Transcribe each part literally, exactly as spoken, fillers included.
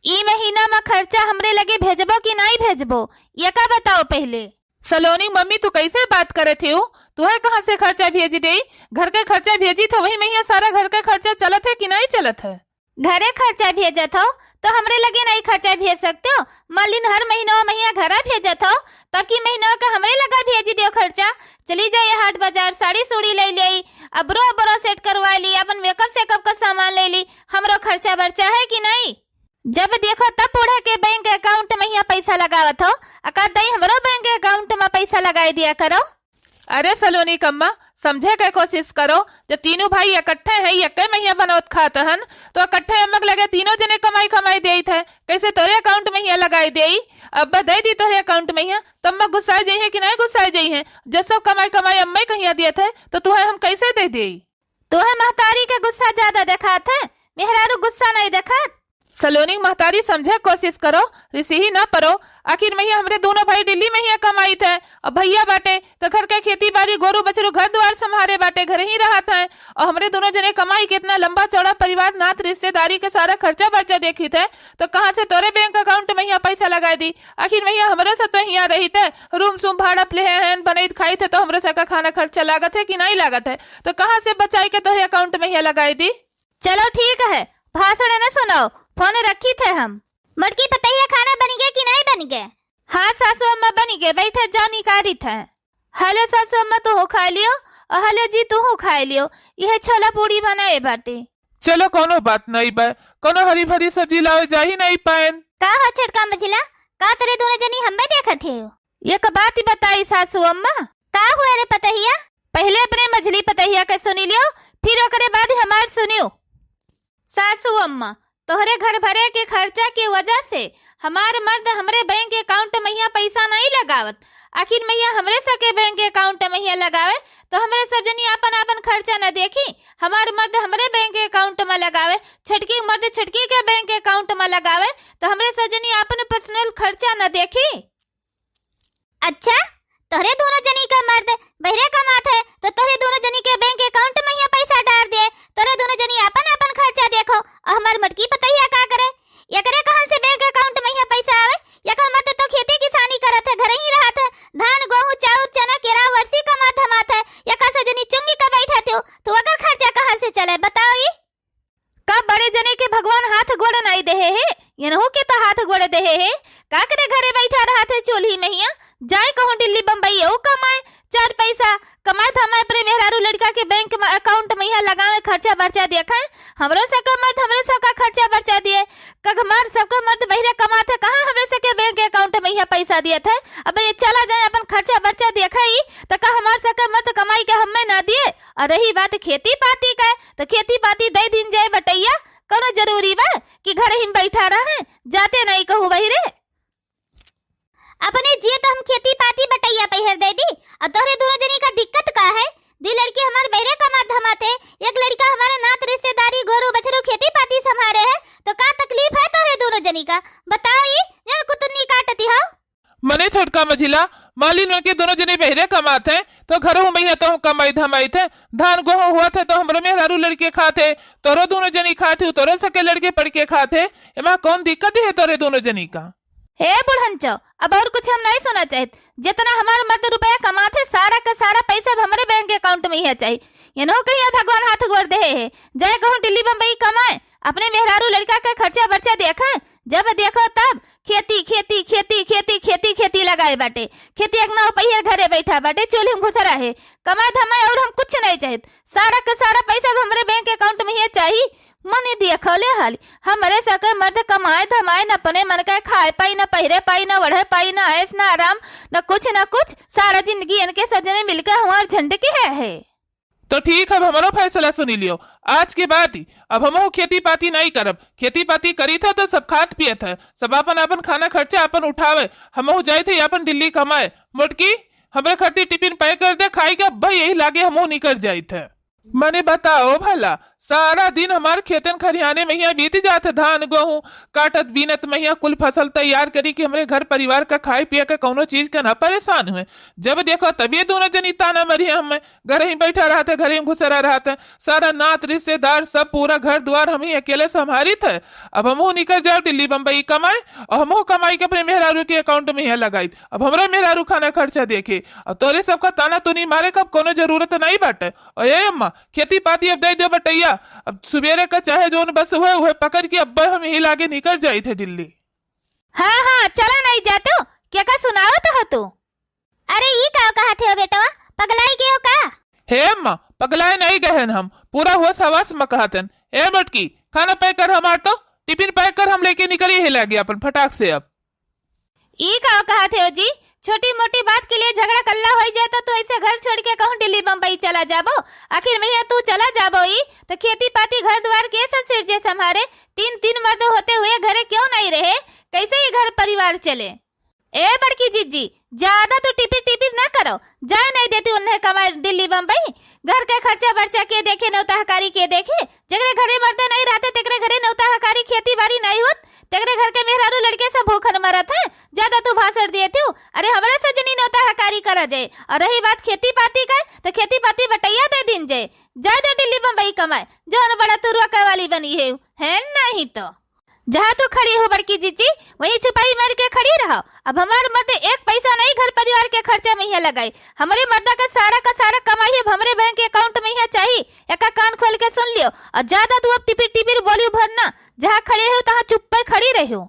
ई महीना मा खर्चा हमरे लगे भेजबो कि नाई भेजबो, ये का बताओ पहिले। सलोनी मम्मी, तू कैसे बात करत हेउ? तुहे कहाँ से खर्चा भेज देई? घर के खर्चा भेजी थे, वही महिया सारा घर के खर्चा चलत है कि नाई चलत है? घरे खर्चा भेजत हो, तो हमरे लगे नाई खर्चा भेज सकते हो? मालिन हर महीना महिया घरा भेजत हो, तब की महीना के हमरे लगा भेज दियो खर्चा। चली जाई हाट बाजार, साड़ी सूड़ी ले लेई, अबरो अबरो सेट करवा ली, अपन मेकअप सेकअप का सामान ले ली, हमरो खर्चा बर्चा है कि नाई? जब देखो तब बूढ़ा के बैंक अकाउंट महिया पैसा लगावत हो, अका दई हमरो बैंक अकाउंट मा पैसा लगाई दिया करो। अरे सलोनी कम्मा, समझे के कोशिश करो, जब तीनों भाई इकट्ठे हैं, यक्के महिया बनौत खात हन, तो इकट्ठे अम्मा के लगे तीनों जने कमाई कमाई देइत है, कैसे तोरे अकाउंट महिया लगाई देई? अब्बा दे दी तोरे अकाउंट महिया, तब अम्मा गुस्साए जइहे कि नाई गुस्साए जइहे? जब सब कमाई कमाई अम्मा ही कहिया दियत है, तो तुहे हम कैसे दे देई? तोहे महतारी के गुस्सा ज्यादा देखात है, मेहरारू गुस्सा नाई देखात। सलोनी महतारी समझे कोशिश करो, रिसिही ना परो। आखिर महिया हमरे दोनों भाई दिल्ली महिया कमाइत है, और भैया बाटे तो घर के खेती बाड़ी, गोरू बछरू, घर द्वार संभारे बाटे, घर ही रहत है, और हमरे दोनों जने कमाई के इतना लंबा चौड़ा परिवार, नात रिश्तेदारी के सारा खर्चा बर्चा देखित है, तो कहाँ से तोरे बैंक अकाउंट महिया पैसा लगाई दी? आखिर महिया हमरो सब तो हियाँ रहित है, रूम सूम भाड़ा पे लेहे हैं, बनैत खाइत है, तो हमरो सबका खाना खर्चा लागत है कि नाई लागत है? तो कहाँ से बचाई के तोरे अकाउंट महिया लगाई दी? चलो ठीक है, भाषण न सुनाओ, फोन रखित है हम। मोटकी पतैया, खाना बनिगे कि नाई बनिगे? हाँ सासू अम्मा बनिगे, बैठे जाओ निकारित है। हेलो सासू अम्मा, तुहू खाइ लियो, और हेलो जी तुहू खाइ लियो, यह छोला पूड़ी बनाए बाटे। चलो कौनो बात नाई बा, कौनो हरी भरी सब्जी लावे जाही नाई पाएन। का हो छोटका मझिला, का तोरे दोनों जनी हम्मे देखत हेउ? एक बात बताई सासू अम्मा। का हुआ रे पतहिया? पहिले अपने मझली पतहिया के सुनी लियो, फिर ओकरे बाद हमार सुनियो। सासू अम्मा, तोहरे घर भरे के खर्चा के वजह से हमार मर्द हमरे बैंक अकाउंट महिया पैसा नाई लगावत। आखिर महिया हमरे सके बैंक अकाउंट महिया लगावे, तो हमरे सब जनी आपन आपन खर्चा न देखी? हमार मर्द हमरे बैंक अकाउंट में लगावे, छोटकी मर्द छोटकी के बैंक अकाउंट में लगावे, तो हमरे सब जनी आपन पर्सनल खर्चा न देखी? अच्छा, तोहरे दोनों जनी का मर्द बहिरे कमात है, तो तोहरे दोनों जनी के बैंक अकाउंट महिया पैसा डार दे, तोहरे दोनों जनी आपन आपन खर्चा देखो, और हमार मोटकी पतैया का करे? एकरे कहाँ से बैंक अकाउंट महिया पैसा आवे? एकर मर्द तो खेती किसानी करत है, घर ही रहत है, धान, गोहूँ, चाउर, चना, केरा, वर्सी कमात धमात है, एकर से जनी चुंगी का बैठत हो, तो ओकर खर्चा कहाँ से चले, बताओ ई? का बड़े जने के भगवान हाथ गोड़ नाई देहे हे? एनहू के तो हाथ गोड़ देहे हे। का करे घरे बैठा रहत है चूल्ही महिया? जाए कहूँ दिल्ली बम्बई, एहू कमाए, चार पैसा कमाए धमाए, अपने मेहरारू लड़का के बैंक में, अकाउंट महिया लगावे, खर्चा बर्चा देखे। हमरो सबका मर्द हमरे सबका खर्चा बर्चा दिए। कग हमार सबका मर्द बहिरे कमात है, कहाँ हमरे सबके बैंक अकाउंट महिया पैसा दियत है? अब ये चला जाए अपन खर्चा बर्चा देखे ही, तो का हमार सबका मर्द कमाई के हम्मे ना दिए? और रही बात खेती पाती का, तो खेती पाती दे दिन जाए बटैया, कौनो जरूरी बा कि घर ही में बैठा रहे, जाते नहीं कहूँ बहिरे। अपने जिए तो हम खेती पाती बटैया पहिर दे दी, और तोहरे दोनों जनी का दिक्कत का है? दो लड़के हमार बहिरे कमात धमात है, एक लड़का हमारे नात रिश्तेदारी, गोरू बछरू, खेती पाती संभारे है, तो का तकलीफ है तोहरे दोनों जनी का? बताओ ई, जन कुतुन्नी काटती हो। मने छोटका मझिला, मालिन मन के दोनों जने बहिरे कमात हैं, तो घरहू में है तो हम कमाई धमाइत है, धान गोहूँ हुआ थे तो हमरो मेहरारू लड़के खात है, तोरो दोनों जनी खात है, तोरो सके लड़के पढ़ के खात है, एमा कौन दिक्कत है तोरे दोनों जनी का? हे बुढ़ंचो, अब और कुछ हम नहीं सुना चाहित। जितना हमार मर्द रुपया कमात है, सारा का सारा पैसा अब हमरे बैंक अकाउंट में ही है चाहिए। एनहू कहिया भगवान हाथ गोड़ देहे है, जाए कहूँ दिल्ली बम्बई कमाए, अपने मेहरारू लड़का के खर्चा बर्चा देखे। जब देखो तब खेती, खेती, खेती, खेती, खेती, खेती लगाए बाटे। खेती एक नाव पहिए घरे बैठा बाटे, चूल्ही में घुसरा है। कमाए धमाए और हम कुछ नहीं चाहित। सारा के सारा पैसा अब हमरे बैंक अकाउंट में ही चाहिए। मने देखो ले हाली, हमरे सके मर्द कमाए धमाए, न अपने मन के खाए पाई, न पहिरे पाई, न ओढ़े पाई, न ऐश, न आराम, न कुछ, न कुछ। सारा जिंदगी इनके सजने मिलके हमार झंड के है, है। तो ठीक है, अब हमरो फैसला सुनी लियो। आज के बाद ही अब हमहू खेती पाती नहीं करब। खेती पाती करी थे तो सब खात पियत है, सब अपन अपन खाना खर्चा अपन उठावे, हमहू जाइत है अपन दिल्ली कमाए। मोटकी, हमरे खातिर टिफिन पैक कर दे, खाई के अब यही लागे हमहू निकल जाइत है। मने बताओ भला, सारा दिन हमार खेतन खरिहाने महिया बीत जात है, धान गोहूँ काटत बीनत महिया कुल फसल तैयार करी कि हमरे घर परिवार का खाए पिए का कौनो चीज का ना परेशान हुए। जब देखो तब ये दोनों जनी ताना मरी है हमें, घर ही बैठा रहत है, घर ही घुसरा रहत है, सारा नात रिश्तेदार सब पूरा घर द्वार हम ही अकेले संभारित है। अब हमहू निकल जाओ दिल्ली बम्बई कमाए, और हमहू कमाई के अपने मेहरारू के अकाउंट में यहाँ लगाई। अब हमरा मेहरारू खाना खर्चा देखे, और तोरे सबका ताना तूनी मारे का अब कोनो जरूरत नहीं बाटे। और ए अम्मा, खेती पाती अब दे दे बटैया, अब सुबेरे का चाहे जोन बस हुए, उहे पकड़ के अब हम यही लागे निकल जाई थे दिल्ली। हाँ, हाँ, चला नहीं जा तू, क्या का सुनावत हो तू? अरे, ई का कहत हो बेटवा, पगलाई गयो का? हे अम्मा, पगलाए नहीं गए हम, पूरा होश हवास में कहतन। ए मोटकी, खाना पैक कर हमार तो, टिफिन पैक कर, हम लेके निकली ही लागे अपन फटाक से अब। ई का कहत हो जी, छोटी मोटी बात के लिए झगड़ा कल्ला होई जाए तो तू ऐसे घर छोड़ के कहूँ दिल्ली बम्बई चला जाबो? आखिर में यहाँ तू चला जाबो ई तो खेती पाती घर द्वार के सब सिरजे संभारे? तीन तीन मर्द होते हुए घरे क्यों नहीं रहे? कैसे ये घर परिवार चले? ए बड़की जिज्जी, ज्यादा तू टिपिर टिपिर ना करो, जाए नहीं देती उन्हें कमाए दिल्ली बम्बई। घर के खर्चा बर्चा के देखे, नौता हकारी के देखे? जेकरे घरे मर्दे नहीं रहते, तेकरे घरे नौता हकारी खेती बाड़ी नहीं होत, तेकरे घर के मेहरारू लड़के सब भूखन मरत हैं। ज्यादा तू भाषण दिए थी। अरे, हमरे से जनी नौता हकारी करा जाए। और रही बात खेती पाती का, तो खेती पाती बटैया दे दिन जाए, जाए दे दिल्ली बम्बई कमाए, जो बड़ा तू रोके वाली बनी है, है नहीं तो। जहाँ तू खड़ी हो बड़की जीजी, वहीं चुपाई मार के खड़ी रहो। अब हमार मर्द एक पैसा नहीं घर परिवार के खर्चा में यहाँ लगाई। हमरे मर्दा का सारा का सारा कमाई अब हमरे बैंक अकाउंट में यहाँ चाहिए। एका कान खोल के सुन लियो, और ज्यादा तू अब टिपिर टिपिर बोली भरना। जहाँ खड़े हो तहाँ चुप्पे खड़ी रहो।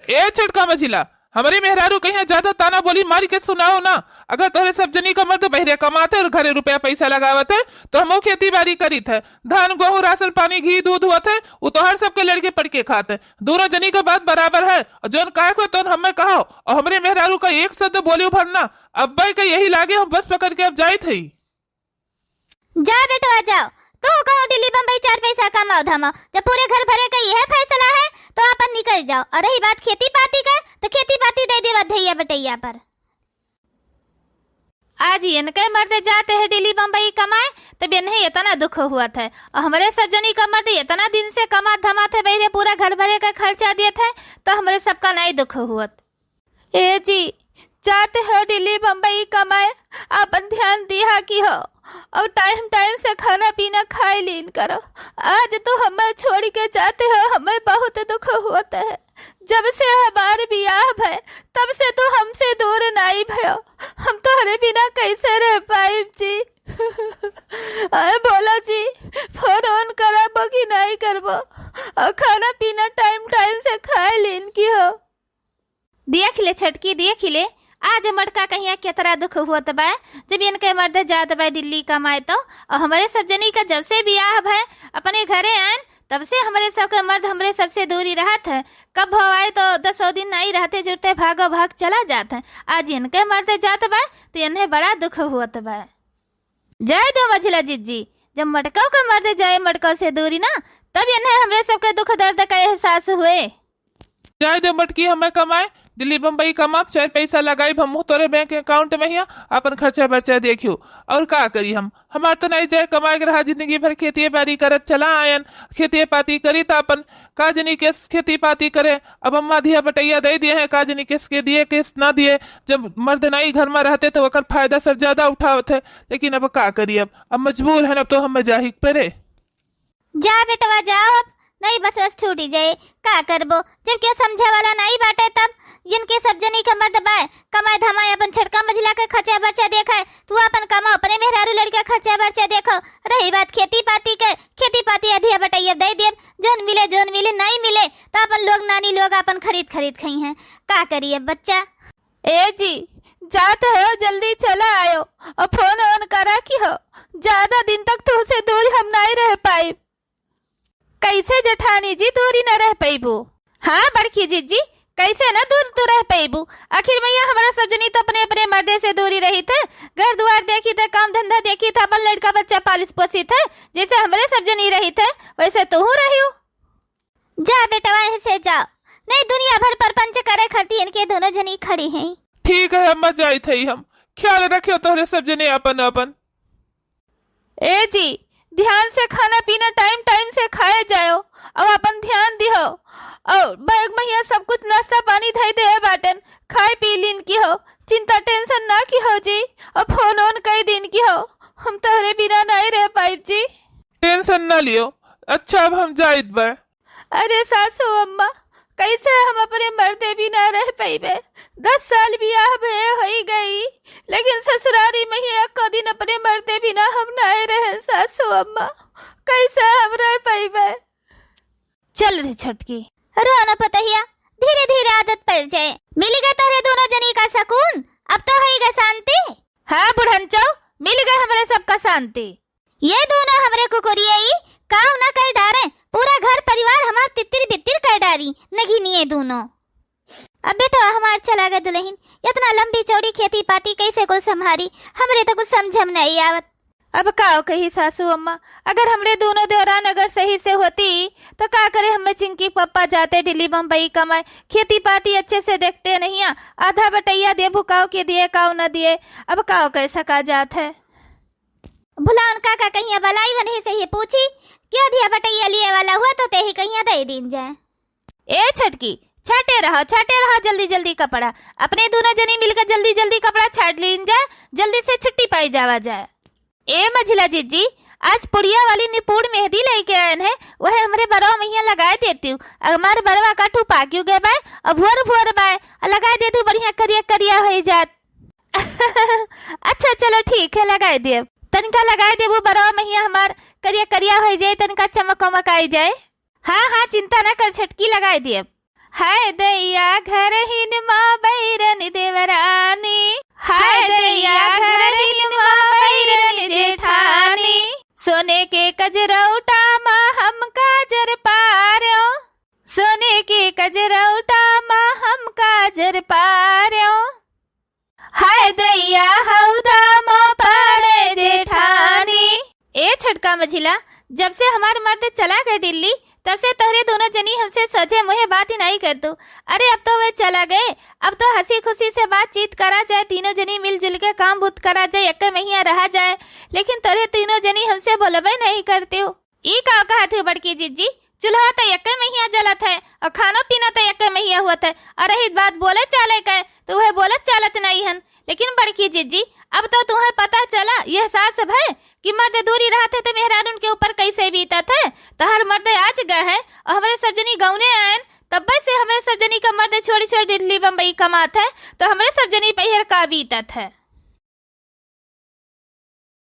ए छोटका मझिला, हमरे मेहरारू कहिया ज्यादा ताना बोली मारी के सुनाओ ना। अगर तोहरे सब जनी का मर्द बहरे कमात है और घरे रुपया पैसा लगावत है, तो हमहू खेती बाड़ी करीत है, धान गोहूँ राशन पानी घी दूध हुअत है, उ तोहर सबके लड़के पड़ के खात है। दोनों जनी का बात बराबर है, और जौन कहे को तौन हमें कहो, और हमरे मेहरारू का एक शब्द बोली भरना। अब्बे का यही लागे, हम बस पकड़ के अब जाइत हई। जा बेटवा जाओ, तू कहूँ दिल्ली बम्बई चार पैसा कमाओ धमाओ। जब पूरे घर भरे का यह फैसला है तो अपन निकल जाओ। और रही बात खेती पाती का, तो खेती पाती दे देवा धैया बटैया पर। आज इनके मर्द जाते हैं दिल्ली बम्बई कमाए, तब इन्हें इतना दुख हुअत है। और हमरे सब जनी का मर्द इतना दिन से कमात धमात है, बहरे पूरा घर भरे का खर्चा देत है, तो हमरे सबका नहीं दुख हुअत। ए जी, जाते हो दिल्ली बम्बई कमाए, आपन ध्यान दिहा की हो, और टाइम टाइम से खाना पीना खाए लीन करो। आज तो हमें छोड़ के जाते हो, हमें बहुत दुख होता है। जब से हमार बियाह भय, तब से तू हमसे दूर नाई भयो। हम तोहरे बिना कैसे रह पाइब जी? आए बोला जी, फोन ऑन करबो कि नहीं करबो, और खाना पीना टाइम टाइम से खाए लीन की हो। देख ले छोटकी, देख ले, आज मटका कहिया केतरा दुख हुअत बा, जब इनके मर्द जात बा दिल्ली कमाए तो। और हमरे सब जनी का जब से बियाह भय, अपने घरे आन, तब से हमरे सबके मर्द हमरे सबसे दूरी रहत है। कब भवाए तो दसों दिन नहीं रहते जुड़ते, भागो भाग चला जात है। आज इनके मर्द जात बा, तो इन्हें बड़ा दुख हुअत बा। जाए दो मझिला जिज्जी, जब मटकाओ का मर्द जाए मटकाओ से दूरी ना, तब इन्हें हमरे सबके दुख दर्द का एहसास हुए। जाए दे मटकी, हमें कमाए, दिल्ली बम्बई कमाब, चार पैसा लगाइब हमहू तोरे बैंक अकाउंट में हिया, आपन खर्चा बर्चा देखियो। और का करी हम, हमार तो नहीं जाए कमाए के रहा, जिंदगी भर खेतिए बाड़ी करत चला आयन, खेतिए पाती करी त आपन का जनी केस खेती पाती करे। अब अम्मा धिया बटैया दे दिए हैं, का जनी केस के दिए केस ना दिए, जब मर्द नहीं घर में रहते तो ओकर फायदा सब ज्यादा उठावत है, लेकिन अब का करी, अब, अब मजबूर है, अब तो हम जाही के परे। जा बेटवा जाओ, अब नहीं बस बस छूटी जाए, का करबो, जब केहू समझे वाला नहीं बाटे तब। इनके सब जनी के मर्द बाय, कमाए धमाए अपन छोटका मझिला के खर्चा बर्चा देखे, तू अपन कमाओ, अपने मेहरारू लड़का खर्चा बर्चा देखो। रही बात खेती पाती के, खेती पाती अधिया बटैया दे देब, जौन मिले जौन मिले नहीं मिले तो अपन लोग नानी लोग अपन खरीद खरीद खई हैं। का करिए बच्चा? ए जी, जात हो जल्दी चला आयो, और फोन ऑन करा की हो, ज्यादा दिन तक तुमसे दूर हम नहीं रह पाइब। कैसे जेठानी जी दूरी न रह पैबू? हाँ बड़की जिज्जी, कैसे न दूर तू रह पैबू? आखिर मैया हमरा सब जनी तो अपने अपने मर्दे से दूरी रही थे, घर दुआर देखी थे, काम धंधा देखी थे, अपन लड़का बच्चा पालिस पोसी थे, जैसे हमरे सब जनी रही थे वैसे तू रहियो। जा बेटवा, यहाँ से जाओ, नहीं दुनिया भर परपंच करे खातिर इनके दोनों जनी खड़ी हैं। ठीक है अम्मा, जाइत हई हम, ख्याल रखियो तोहरे सब जने अपन अपन। ए जी, ध्यान से खाना पीना टाइम टाइम से खाए जायो, अउ अपन ध्यान दिहो। अउ बैग महिया सब कुछ नाश्ता पानी धई दे बाटन, खाए पी लीन की हो, चिंता टेंशन ना की हो जी, अउ फोन ओन कई दीन की हो, हम तोहरे बिना नाहीं रह पाइब जी। टेंशन ना लियो, अच्छा अब हम जाइत बा। अरे सासू अम्मा, कैसे हम अपने मर्दे बिना रह पइबे? दस साल बियाह भए होई गई, लेकिन ससुरारी महिया एको दिन अपने मर्दे बिना हम नाहीं रहे सासू अम्मा, कैसे हम रह पइबे? चल रे छोटकी। रो न पतहिया, धीरे धीरे आदत पड़ जाए। मिल गए तोहरे दोनों जनी का सकून, अब तो होई गए शांति। हाँ बुढ़नचो, मिल गए हमरे सबका शांति। ये दोनों हमरे कुकुरिये ई काम न कर डारे, पूरा घर परिवार हमार तितिर बितिर कर डारी, नगीनी ये दोनों। अब बेटवा हमार चला गए दुलहिन, इतना लंबी चौड़ी खेती पाती कैसे कुल संभारी, हमरे तो कुछ समझ में नहीं आवत। अब काव कही सासू अम्मा, अगर हमरे दोनों देवरान अगर सही से होती तो का करे, हमें चिंकी पप्पा जाते दिल्ली बम्बई कमाए, खेती पाती अच्छे से देखते नहीं आ, आधा बटैया देबू काव के दिए काव न दिए, अब काव कर सका जात है। भुलावन काका कहिया बलाई वनही से ही पूछी, क्यों धिया बटैया लिए वाला हुआ तो तेही कहिया दे दीन जाए। ए छोटकी, छाटे रहो, छाटे रहो जल्दी जल्दी कपड़ा। अपने दोनों जनी मिलकर जल्दी जल्दी कपड़ा छाट लीन जाए, जल्दी से छुट्टी पाई जावा जाए। ए मझिला जिज्जी, आज पुड़िया वाली निपुण मेहंदी लेके आयन है, वह हमरे बरवा महिया लगाए देती हूँ। हमारे बरवा का ठू पाक्यू गए बाय, अब भोर भोर बाय, लगाए देती हूँ, बढ़िया करिया करिया हो जात। अच्छा चलो ठीक है, लगाए देब। तनिका लगाए देबू बरवा महिया हमार करिया करिया हो जाए, तनिका चमक वमक आई जाए। हाँ हाँ, चिंता ना कर छटकी, लगाए देब। हाय दैया घरहिन मा बैरन देवरानी, हाय दैया घरहिन मा बैरन जेठानी। सोने के कजरौटा मा हम काजर पार्यो, सोने के कजरौटा मा हम काजर पार्यो। हाय दैया हौदा मा पारे जेठानी। ए छोटका मझिला, जब से हमार मर्द चला गए दिल्ली, तब से तोहरे दोनों जनी हमसे सोझे मुँहे बात ही नहीं कर दू। अरे अब तो वे चला गए, अब तो हँसी खुशी से बातचीत करा जाए, तीनों जनी मिलजुल के काम बूत करा जाए, एक महिया रहा जाए, लेकिन तोहरे तीनों जनी हमसे बोलबे नहीं करते हो। ई का कहत हो बड़की जिज्जी, चूल्हा तो एक महिया जलत है और खानो पीना तो एक महिया होत है, और रही बात बोले चाले के, तो वह बोलत चालत नहीं हन। लेकिन बड़की जिज्जी, अब तो तुम्हें पता चला, यह सास भय कि मर्द दूरी रहत है तो मेहरारून के ऊपर कैसे बीतत है। तोहर मर्द आज गए है और हमरे सब जनी गौने आयन, तब्बे से हमरे सब जनी का मर्द छोड़ी छोड़ी दिल्ली बम्बई कमात है, तो हमरे सब जनी पहिर का बीतत है।